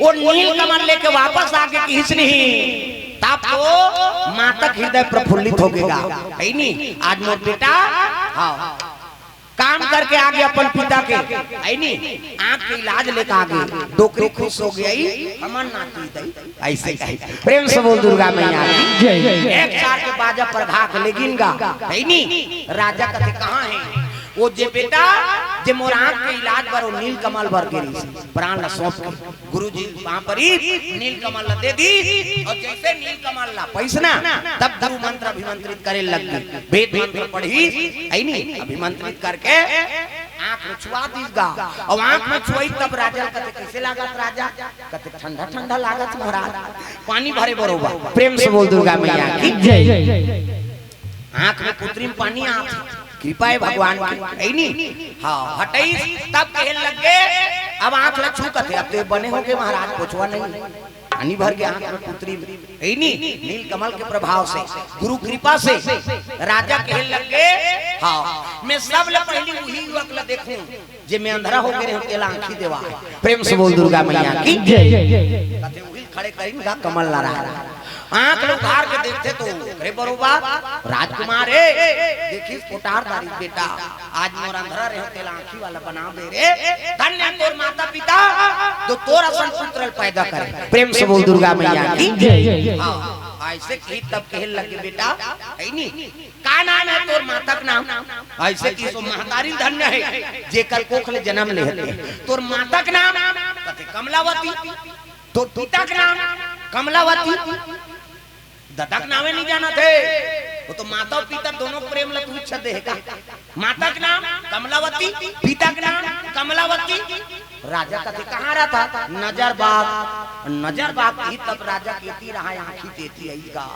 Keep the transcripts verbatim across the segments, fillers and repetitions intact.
वो नील कमल लेके वापस आके किहिस नहीं, तब तो माता के हृदय प्रफुल्लित हो गया, है नी? आज मोर बेटा, हाँ, काम करके आगे अपन पिता के, है नी? आँख के इलाज लेके आगे, डोकरी खुश हो गई, हमर नाती दई, ऐसे कही। प्रेम से बोल दुर्गा मैया की। जय। एक सार के बाजा पर घाक लेगिन गा, है नी? राजा कथे, "कहाँ है वो जे बेटा, जे मोर आँख के इलाज बर वो नील कमल बर गे रहिस?" प्राण ला सौंप के गुरु जी पाँव परी, नील कमल ला दे दी। और जैसे नील कमल ला पइस ना, तब गुरु मंत्र अभिमंत्रित करे लग गई। वेद मंत्र पढ़ी, है नी, अभिमंत्रित करके आँख में छुआ दीस गा। और आँख में छुआई तब राजा कथे, "कैसे लागत राजा?" कथे, "ठंडा ठंडा लागत महाराज, पानी भरे बरोबर।" प्रेम से बोल दुर्गा मैया की। जय। आँख में पुतरी में पानी आत, कृपा है भगवान की, है नी? हाँ, हटइस, तब कहे लग गे, अब आँख ला छू कथे, "अब तो ये बने हो गए महाराज, पोछवा नहीं।" पानी भर के आँख में पुतरी में, है नी? नील कमल के प्रभाव से, गुरु कृपा से राजा कहे लग गे, "हाँ, मैं सब ले पहली उही युवक ला देखूं, जे मैं अंधरा हो गए रहूं, तेला आँखी देवा।" प्रेम से बोल दुर्गा मैया की। जय। कथे उही खड़े करिन गा कमल नारायण। आँख ला उघार के देखथे तो ओकरे बरोबर राजकुमार हे। देखिस कोठार दारी, "बेटा, आज मोर अंधरा रहे तेला आँखी वाला बना दे रे। धन्य तोर माता पिता, जो तोर असन पुत्र पैदा करे।" प्रेम से बोल दुर्गा मैया की। जय। हाँ, ऐसे कही तब कहे लगे, "बेटा, है नी, का नाम है तोर माता के नाम?" ऐसे कही सो महतारी धन्य है, जेकर कोख ले जन्म ले हते। "तोर माता के नाम?" कथे, "कमलावती।" "तोर पिता के नाम?" "कमलावती।" ददा के नावे नहीं जानत हे। वो तो माता और पिता दोनों प्रेम ला तू इच्छा दे का। माता के नाम कमलावती, पिता के नाम कमलावती। राजा कथे, "कहाँ रहता?" "नजर बाग।" नजर बाग की तब राजा केती रहा, आँखी तेती आई गा।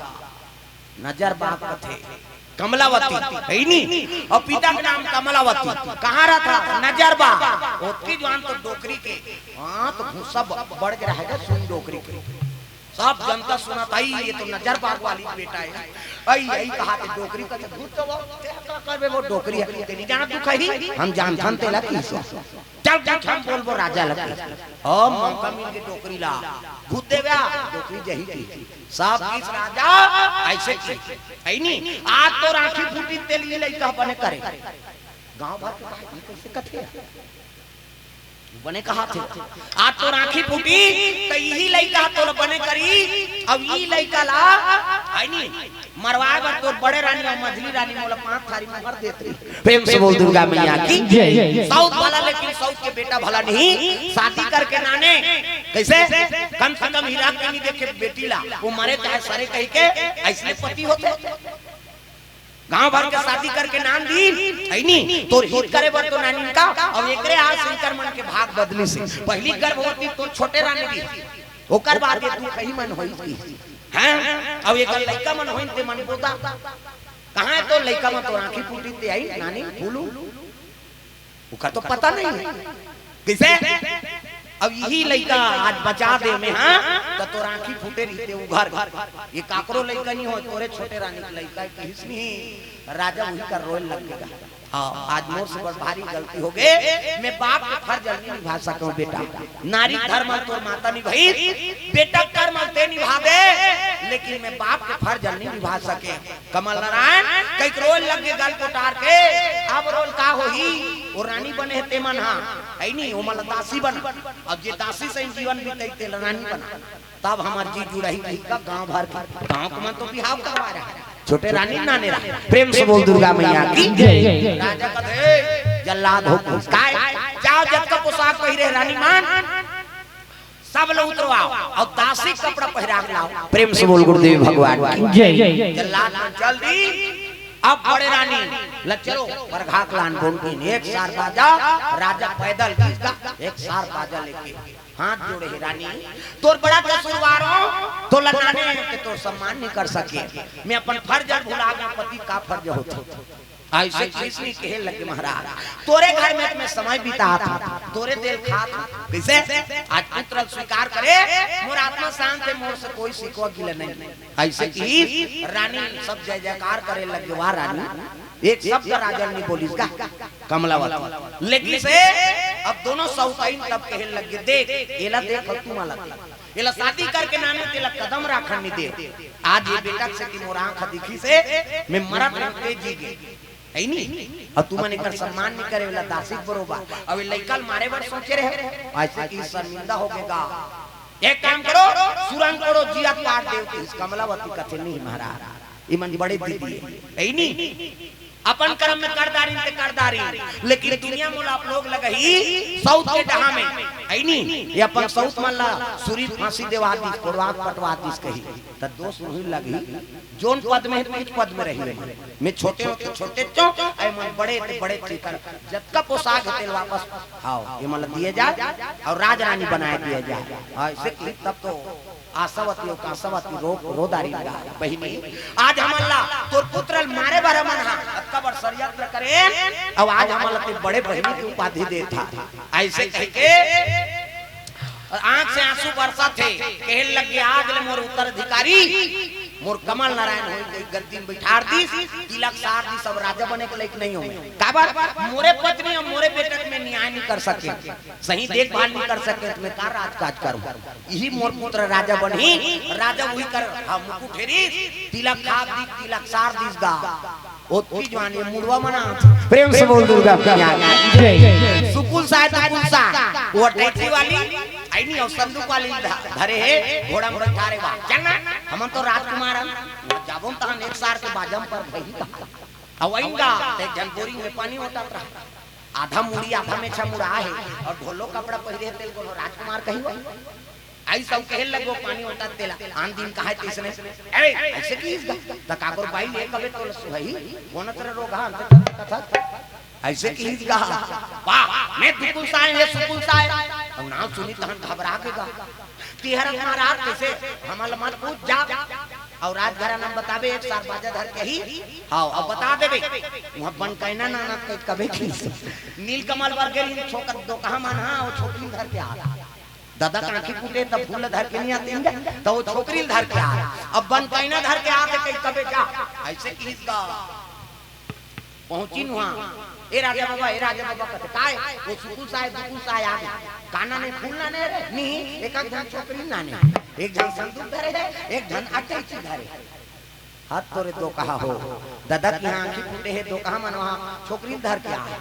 नजर बाग कथे, "कमलावती, है नी? और पिता के नाम कमलावती, कहाँ रहता?" "नजर बाग।" ओतकी जुआन तो डोकरी के, हाँ, तो भूसा ब-, बढ़ के रहेगा, सुन डोकरी के। सब जनता सुनत हे, "ये तो नजर बाग वाली बेटा है।" आई, आई कहा ते डोकरी का तो भूत तो वो, ते का करबे, वो डोकरी है। ते नहीं जाना तू कही? हम जानथन तेला की सो। चल, चल, हम बोलबो राजा लगे। ओ, मौका मिल के डोकरी ला। भूत देव्या, डोकरी जही की। सब किस राजा, ऐसे की। है नी? आज तोर आँखी फूटी तेल ये लइका बने करे। गाँव भर के कहा, "ये कैसे कथे?" बने कहा थे, "आज तोर आँखी फूटी, त इही लइका तोला बने करी, अब ई लइका ला, है नी, मरवाए बर तोर बड़े रानी और मझली रानी मोला पाँच थारी में मर देत रही।" प्रेम से बोल दुर्गा मैया की। जय। सौत भला, लेकिन सौत के बेटा भला नहीं, शादी करके नाने, कैसे? कम से कम हीरा के नहीं देखे बेटी ला, वो मरे चाहे सरे कही के, ऐसने पति होते। गाँव भर के शादी करके नान दी, है नी? तोर हित करे बर तो नानी का, अब एकरे आज शंकर मन के भाग बदली से। पहली गर्भवती तोर छोटे रानी दी, ओकर बाद ये तू कहीं मन होई की। हैं? अब एक लइका मन होई ते मन पोता। कहाँ है तो लइका मन तोर आँखी फूटी ते आई, नानी, फूलू? ओकर तो पता नहीं है। कैसे? अब यही लइका आज बचा दे में, हाँ, त तोर आँखी फूटे रहिते उघर। ये काकरो लइका नहीं हो, तोरे छोटे रानी के लइका है, कहिस नहीं, राजा वही का रोए लग गया। हाँ, आज मोर से बड़ भारी गलती हो गए, मैं बाप के फर्ज नहीं निभा सकूं बेटा। नारी धर्म तोर माता निभाई, बेटा कर्म ते निभा दे, लेकिन मैं बाप के फर्ज नहीं निभा सके। कमल नारायण कई रोल लग गे गल कोटार के, अब रोल का होही? वो रानी बने हे ते मन हा, है नी, वो मन दासी बना। अब जे दासी से जीवन बीते ते रानी बना, तब हमार जी जुड़ही कही का गाँव भर के, गाँव के मन तो बिहाव करवा रहा है। छोटे रानी नाने रहा। प्रेम से बोल दुर्गा मैया की जय। राजा कथे, "जल्लाद हो, काय? जाओ जतका पोशाक पहिरे रानी मान, सब ला उतरवाओ और दासी कपड़ा पहिरा के लाओ।" प्रेम से बोल गुरुदेव भगवान की जय। जल्लाद ने चल दी। अब बड़े रानी ल चलो, परघाक लान बोल के एक सार बाजा, राजा पैदल गीस गा, एक सार बाजा लेके हाथ जोड़े हे, "रानी, तोर बड़ा कसूरवार हो, तोला नाने के तोर सम्मान नहीं कर सके। मैं अपन फर्ज भुला गया, पति का फर्ज होता।" ऐसे किस नहीं कहे लगे महाराज, "तोरे घर में मैं समय बिता था, तोरे तेल खा था।" कैसे? आज पुत्र स्वीकार करे, मोर आत्मा शांत है, मोर से कोई शिकवा गिला नहीं। ऐसे की रानी सब जय जयकार करे लगे, "वाह रानी, एक शब्द राजा नहीं बोलिस का?" कमलावती लेकिन से अब दोनों सौतइन तब कहे लगे, "देख, एला देख, अउ तुमन ला देख। एला शादी करके नाने तेला कदम राखन नइ दे। आज ये बेटा के सेती मोर आँख दिखिस हे, मैं मरत रहेंव ते जी गे।" हइ नी? अउ तुमन एकर सम्मान नइ करे, एला दासी बरोबर। अउ ये लइका ल मारे बर सोचे रहे, अइसे कि शर्मिंदा होगे गा। एक काम करो, सुरंग करो, जियत काट देव, कहिस। कमलावती कथे, "नहीं महाराज, इमन बड़े दीदी हे, हइ नी? अपन करम में कर डारिन ते कर डारिन, लेकिन दुनिया मोला अपलोक लगही सौत के डहा में, हइ नी? ये अपन सौत मन ला सुरी फांसी देवा दिस, कोड़वा के पटवा दिस," कही। त दोष उही लगही, जोन पद में हे, उहीच पद में रही। मैं छोटे हों त छोटेच हों, अउ एमन बड़े ते बड़ेच, एकर जतका पोसाक हे तेला वापस, हाँ, एमन ला दिए जाए अउ राजरानी बनाए दिए जाए। हाँ, अइसे कही तब तो आशावती अउ काशावती रो, रो डारिन गा, "बहिनी, आज हमन ला तोर पुत्र ल मारे बर हमन हा अतका बड़ षड्यंत्र करेन, अउ आज हमन ला ते बड़े बहिनी के उपाधि देत हा।" अइसे कहिके आँख से आँसू बरसत हे, कहे लगे, "आज ले मोर उत्तराधिकारी मोर कमल नारायण होही।" कोई गद्दी में बइठार दिस, तिलक सार दिस, अब राजा बने के लायक नइ हों मैं। काबर? मोरे पत्नी अउ मोरे बेटा के मैं न्याय नइ कर सकेंव, सही देखभाल नइ कर सकेंव, त मैं का राजकाज करहूँ? इही मोर पुत्र राजा बनही, राजा उही कर, हाँ, मुकुट हेरिस, तिलक खाब दिस, तिलक सार दिस गा। ओतकी जुवान ये मुड़वा मन आथे। प्रेम से बोल दुर्गा मैया की जय। सुकुल साय, दुकुल साय, वो अटैची वाली, हइ नी, अउ संदूक वाली ध-, धरे हे, घोड़ा में बइठारे बा। चल ना, हमन तो राजकुमार हन, जाबो तहन एक सार के बाजा म परबो गा। अउ अइन गा, ते झन बोरिंग में पानी ओटत रहा। आधा मुड़ी, आधा मेछा मुड़ा हे, अउ ढोलो कपड़ा पहिरे हे, तेला कोनो राजकुमार कही हो? अइसे कहे लगो पानी ओटत तेला, आन दिन कहे तइसने, "ए, अइसे कहिस गा, त काकर बाई ले कबे तोला सुहही, कोन तरह रोगहा, अंत कथा।" अइसे कहिस गा, "वाह, मैं दुकुल साय, ये सुकुल साय।" अउ नाम सुनी तहन घबरा गे गा। "तिहर महाराज कइसे, हमन ल मत पूछ जा। अउ राजघराना म बताबे, एक सार बाजा धर के ही, हाँ, अउ बता देबे, उहाँ बनकैना नाना कबे कहिस। नीलकमल बर गे रहिन, छोकर दोकहा मन हा, अउ छोकरी धर के आ।" ददा के आँखी फूटे, त फूल धर के नइ आतिन गा, त वो छोकरी ल धर के आ। अब बनकैना धर के आथे, कही कबे जा, अइसे कहिस गा। पहुँचिन उहाँ, "ए राजा बबा, ए राजा बबा," कथे, "काय?" "वो सुकुल साय, दुकुल साय आ गे।" "का नाने, फूल नाने रे?" "नहीं, एक झन छोकरी नाने, एक झन संदूक धरे हे, एक झन अटैची धरे हे।" हद तोरे दोकहा हो, ददा के इहाँ आँखी फूटे हे, दोकहा मन उहाँ छोकरी ल धर के आए।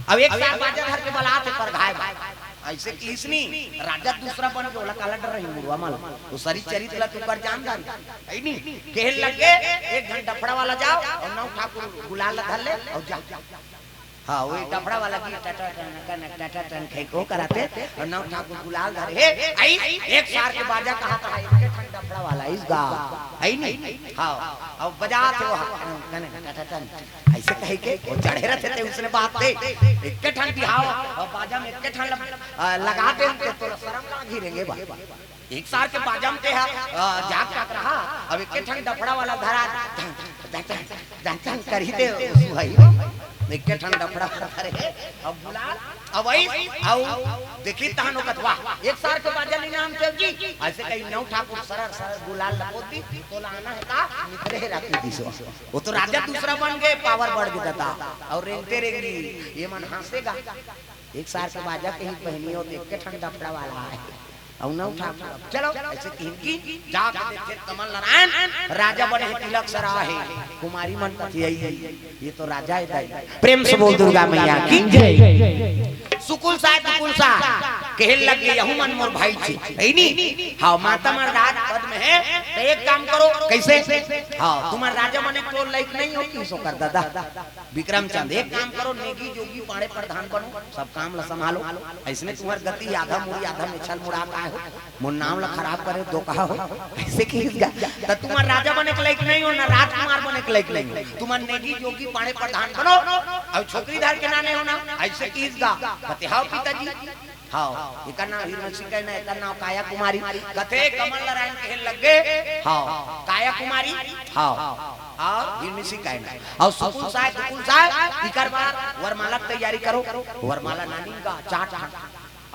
अब एक सार बाजा धर के बलात हे परघाय बर। अइसे कहिस नी, राजा दूसरा बन गे, ओला काला डरही मुड़वा मन ल। वो सरी चरित ला तो कर जान डारी। हइ नी? कहे लगे, "एक झन डफड़ा वाला जाव अउ नौ ठाकुर गुलाल ला धर ले अउ जा।" हाँ, वही डफड़ा वाला गीत, टटा टन, टन, टटा टन, खै को कराथे, अउ नौ ठाकुर गुलाल धरे हे, अइस, एक सार के बाजा कहाथे, एक ठन डफड़ा वाला, अइस गा, हइ नी? हाँ, अउ बजाथे वो, टन, टटा टन, अइसे कहिके, वो चढ़े रथे ते उसने बात दे, एक ठन बिहाव, अउ बाजा में एक ठन ल-, अ, लगा दे, ते तोला सरम लागही रेंगे बा। एक सार के बाजा म ते ह, अ, जाग पात रहा, अब एक ठन डफड़ा वाला धरा, टन, टन, टन, टन, टन, टन करी दे, उसु हइ। एक ठन डफड़ा वाला धरे, अब गुलाल, अब अइस, अउ देखी तहन ओकत, "वाह, एक सार के बाजा नइ नाम चल जी।" अइसे कही नौ ठाकुर सरर, सरर गुलाल ल पोत दी, "तोला आना हे का?" निकले हे राती दिसवा। वो तो राजा दूसरा बन गे, पावर बढ़ गे ददा, अउ रेंगते रेंगी, ये मन हाँसे गा। एक सार के बाजा कही बहिनी हो, देख के ठंडा फड़ा वाला आए। अउ नौ ठाकुर, चलो, अइसे कहिन कि जाके देखे कमल नारायण, राजा बने हे, तिलक सरा हे, कुमारी मन कथी आई, ये तो राजा हे दाई। प्रेम से बोल दुर्गा मैया की जय। सुकुल साय, दुकुल साय, कहे लगे, "यहू मन मोर भाई छे, हइ नी?" हाँ, माता मन राज पद में हे, तो एक काम करो, कइसे? हाँ, तुम्हर राजा बने के लायक नइ हो, किसो कर ददा। विक्रमचंद, एक काम करो, नेगी जोगी पाड़े प्रधान बनो, सब काम ला संभालो। अइसने तुम्हर गति आधा मुड़ी, आधा मेछा ल मुड़ा के आए हो, मोर नाम ला खराब करे हो, दोकहा हो, अइसे कहिस गा। त तुम्हर राजा बने के लायक नइ हो, ना राजकुमार बने के लायक नइ हो। तुम्हर नेगी जोगी पाड़े प्रधान बनो, अउ छोकरी धर के नाने हो ना, अइसे कहिस गा। कथे, "हव पिताजी।" हव, एकर नाम हिरमिसी कहना, एकर नाम काया कुमारी। कथे कमल नारायण कहे लगे, हव, काया कुमारी, हव, अउ हिरमिसी कहना। अउ सुकुल साय, दुकुल साय, इकर बार वरमाला के तैयारी करो। वरमाला नानी गा, चार ठन।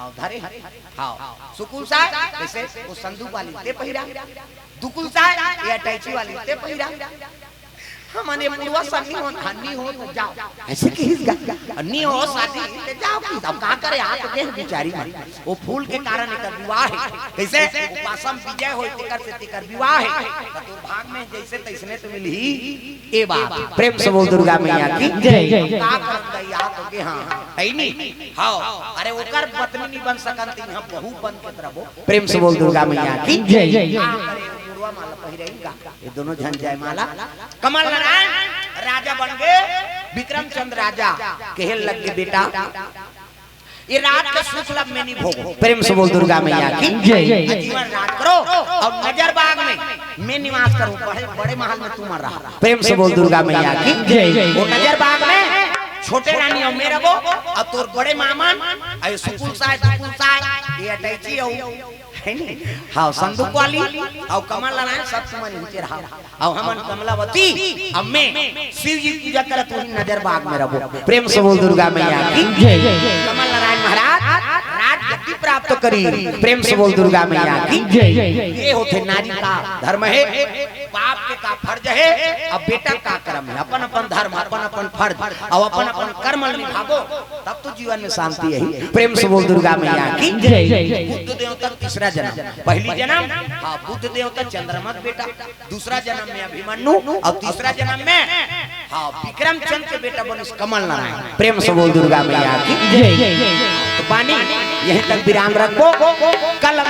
हव, धरे हे। हव, सुकुल साय, कइसे? वो संदूक वाली, ते पहिरा। दुकुल साय, ये अटैची वाली, ते पहिरा। हमन ये बुढ़वा सन नी होन, हाँ, नी हो तो जाओ। ऐसे किहिस गा? नी हो शादी, तो जाओ कि अब का करे, आ तो देख बिचारी मन। वो फूल के कारण एकर विवाह हे। कैसे? उपासम विजय होय, तेकर से तेकर विवाह हे। तो तोर भाग में जैसे तैसने तो मिलही। ए बात, प्रेम से बोल दुर्गा मैया की जय। का करम दई, आ तो के, हाँ, है नी? हाँ, अरे ओकर पत्नी नी बन सकन, त इहाँ बहू बन के त रबो। प्रेम से बोल दुर्गा मैया की जय। का करे, बुढ़वा माला पहिरही का? ये दोनों झन जयमाला। कमल नारायण राजा बन गे, विक्रमचंद राजा कहे लग गे, बेटा, ये राज के सुख ल मैं नी भोगों। प्रेम से बोल दुर्गा मैया की जय। जीवन राज करो अउ नजर बाग में मैं निवास करूं, बड़े, बड़े महल में तुमन रहा। प्रेम से बोल दुर्गा मैया की जय। वो नजर बाग में छोटे रानी अउ मैं रबो, अउ तोर बड़े मामन, अउ ये सुकुल साय, दुकुल साय, ये अटैची अउ है नी? हाँ, संदूक वाली, अउ कमल नारायण, सब तुमन नीचे रहा। अउ हमन कमलावती, अउ मैं शिव जी पूजा करत वही नजर बाग में रबो। प्रेम से बोल दुर्गा मैया की जय। कमल नारायण महाराज राजगद्दी प्राप्त करी। प्रेम से बोल दुर्गा मैया की जय। ये होथे नारी का धर्म हे, बाप के का फर्ज हे, अउ बेटा का कर्म हे, अपन अपन धर्म, अपन अपन फर्ज, अउ अपन अपन कर्म ल निभाबो, तब तो जीवन में शांति आही। प्रेम से बोल दुर्गा मैया की जय। बुद्ध देवता तीसरा जन्म, पहली जन्म, हाँ, बुद्ध देवता चंद्रमा के बेटा, दूसरा जन्म में अभिमन्यु, अउ तीसरा जन्म में, हाँ, विक्रमचंद के बेटा बनिस कमल नारायण। प्रेम से बोल दुर्गा मैया की जय। तो बानी यहीं तक विराम रखबो। कल